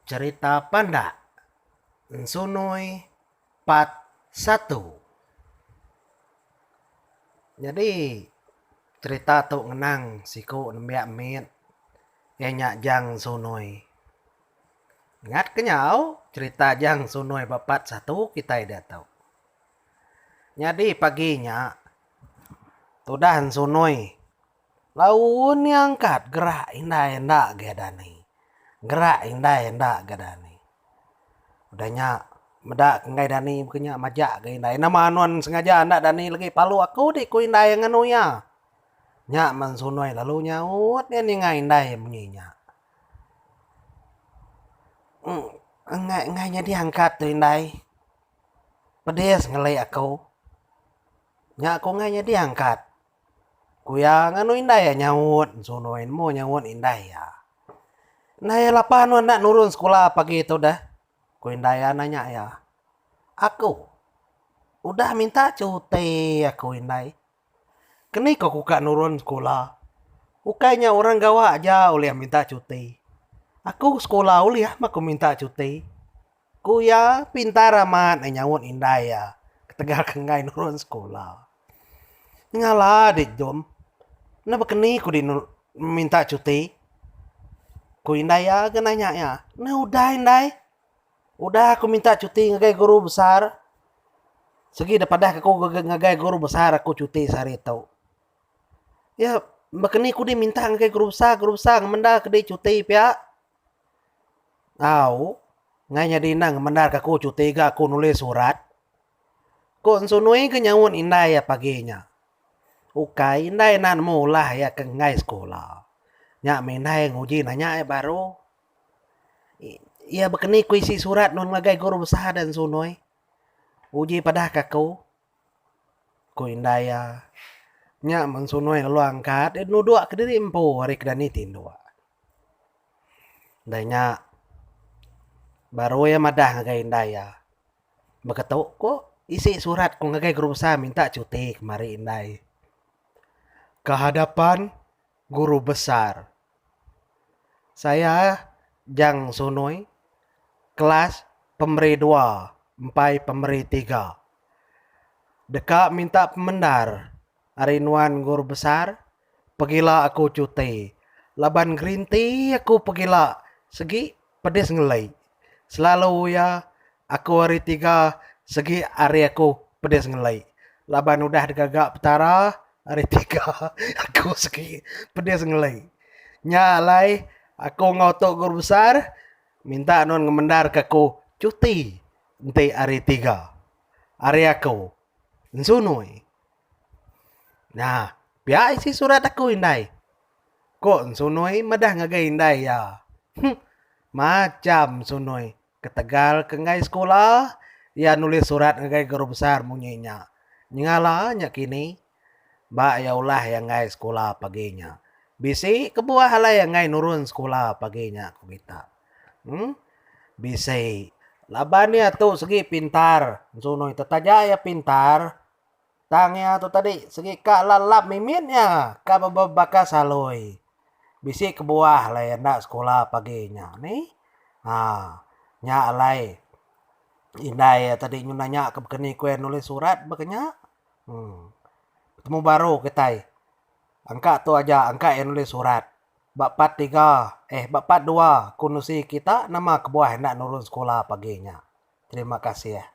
Cherita Pandak Ensunui Part satu. Nyadi cherita tu ngenang siku nembiak mit iya nya Jang Ensunui. Ingat ke nyau cherita Jang Ensunui ba part satu kitai diatu. Nyadi pagi nya tudah Ensunui Laun iya angkat gerak indai enda agi dani. Gerak indai enda agi dani. Udah nya meda ke enggai dani baka nya majak ga indai. Nama nuan sengaja enda dani lagi palu aku di ku indai nganu iya. Nya men sunoi lalu nyaut iya ninga indai munyi nya. Enggai enggai nyadi angkat tu indai. Pedis ngeli aku. Nya ku enggai nyadi angkat. Ku iya nganu indai iya nyaut sunui nemu nyaut indai iya. Indai iya lapa nuan enda nurun sekula pagi tu deh? Ku indai iya nanya iya. Aku udah minta cuti aku indai. Keni ko ku ka nurun sekula. Ukai nya orang gawa aja ulih minta cuti. Aku sekula ulih mah ku minta cuti. Ku iya pintar amat nyaut indai iya ketegal ke enggai nurun sekula. Nyengala dik Jom. Enda bekeni ku dik minta cuti. Ku indai iya ga nanya iya. Enda udah indai. Udah aku minta cuti ngagai guru besar. Segi da padah aku ngagai guru besar aku cuti sehari tu. Iya bekeni ku dik minta ngagai guru besar, guru besar ngemenda ke dik cuti pia. Au ngai nyadi enda ngemenda ke aku cuti ga aku nulis surat. Ku Ensunui ke nyaut indai iya pagi nya. Ukai indai enda nemu ulah iya ke enggai sekula. Nya mih indai nguji nanya iya baru. Iya bekeni ku isi surat nuan ngagai guru besar da Ensunui. Uji padah ke aku. Ku indai iya. Nya meh Ensunui lalu angkat iya nuduk kediri empu ari ke dani tinduk. Udah nya baru iya madah ngagai indai iya. Baka tu ko isi surat ku ngagai guru besar minta cuti kemari indai. Ke hadapan guru besar. Saya Jang Sunui kelas pemeri dua empai pemeri tiga. Deka minta pemendar ari nuan guru besar pegila aku cuti laban gerinti aku pegila segi pedis ngeli. Selalu iya aku hari tiga segi hari aku pedis ngeli laban udah digaga petara hari tiga aku segi pedis ngeli. Nya alai aku enggau tu guru besar minta nuan ngemendar ka aku cuti enti hari tiga hari aku. Ensunui. Nah, pia isi surat aku indai. Ko Ensunui madah ngagai indai iya. Huh, macham Ensunui. Ketegal ke enggai sekula, iya nulis surat ngagai guru besar munyi nya. Nyengala nya kini, ba iya ulah iya enggai sekula pagi nya. Bisi kebuah alai iya enggai nurun sekula pagi nya ku kita. Huh. Bisi. Laban iya tu segi pintar. Ensunui tu taja iya pintar. Tang iya tu tadi segi ka lap-lap mimit iya ka bebaka saloi. Bisi kebuah alai iya enda sekula pagi nya nih. Haa nya alai indai iya tadi nyau nanya ke baka ni ku iya nulis surat baka nya. Uhh betemu baru kitai. Angka tu aja angka iya nulis surat. Ba part tiga eh ba part dua ku nusi kita nama kebuah enda nurun sekula pagi nya. Terima kasih.